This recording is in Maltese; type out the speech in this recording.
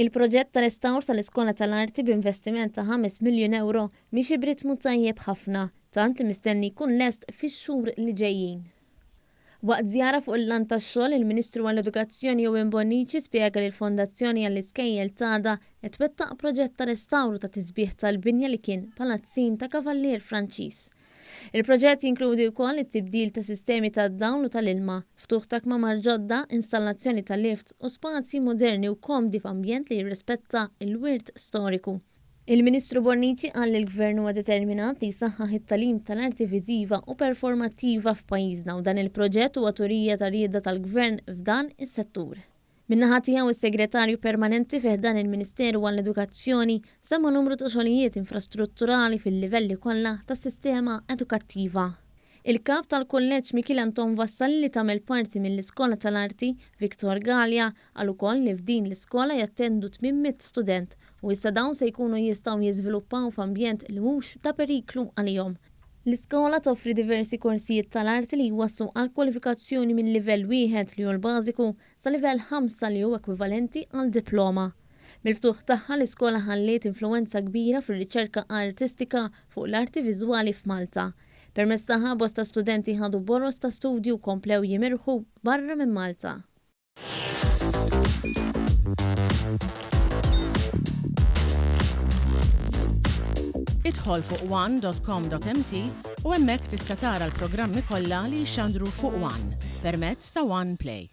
Il-proġett ta' restawr tal-Iskola tal-Arti b'investiment ta' 5 miljun ewro miexi b'ritmu tajjeb ħafna, tant li mistenni jkun lest fix-xhur li ġejjin. Waqt żjara fuq il-lant tax-xogħol, il-Ministru għall-Edukazzjoni Owen Bonnici spjega li l-Fondazzjoni għall-Iskejjel t'Għada qed twettaq proġett ta' restawr u ta' tisbiħ tal-binja li kien palazzin ta' kavallier Franċiż. Il-proġett jinkludi wkoll it-tibdil ta' sistemi tad-dawl u tal-ilma, ftuħ ta' kmamar ġodda, installazzjoni ta' lifts u spazji moderni u komdi f'ambjent li jirrispetta l-wirt storiku. Il-Ministru Bonnici qal li l-Gvern huwa determinat li jsaħħaħ it-tagħlim tal-arti viżiva u performattiva f'pajjiżna u dan il-proġett huwa turija ta' rieda tal-Gvern f'dan is-settur. Min-naħa tiegħu is-Segretarju Permanenti fi ħdan il-Ministeru għall-Edukazzjoni semma numru ta' xogħlijiet infrastrutturali fil-livelli kollha tas-sistema edukattiva. Il-Kap tal-Kulleġġ Mikiel Anton Vassalli li tagħmel parti mill-Iskola tal-Arti, Victor Galea, qal ukoll li f'din l-iskola jattendu 800 student u issa dawn se jkunu jistgħu jiżviluppaw f'ambjent li mhux ta' periklu għalihom. L-iskola toffri diversi korsijiet tal-arti li jwasslu għal kwalifikazzjoni minn livell wieħed li hu l-bażiku sa livell ħamsa li hu ekwivalenti għal diploma. Mill-ftuħ tagħha l-iskola ħalliet influwenza kbira fir-riċerka artistika fuq l-arti viżwali f'Malta. Permezz tagħha bosta studenti ħadu boroż ta' studju u komplew jimirħu barra minn Malta. Idħol fuq one.com.mt u hemmhekk tista' tara l-programmi kollha li jixxandru fuq One permezz ta' One Play.